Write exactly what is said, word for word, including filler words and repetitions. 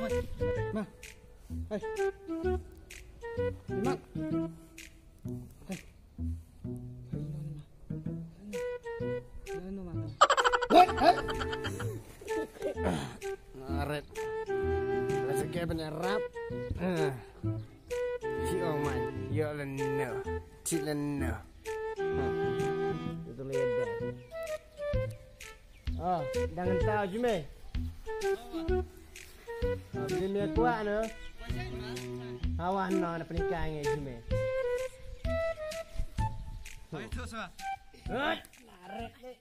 Ma. Hai. Mat. Hai. Hai, hai. Ngaret. Rasa kayak bener rap. Eh. Ci ong mai. Yo leno. Ci leno. Hmm. Itu lihat deh. Oh, dang tahu jume. Oh, jume kuat no. Awan no na pernikahan jume. Hot, naret ni.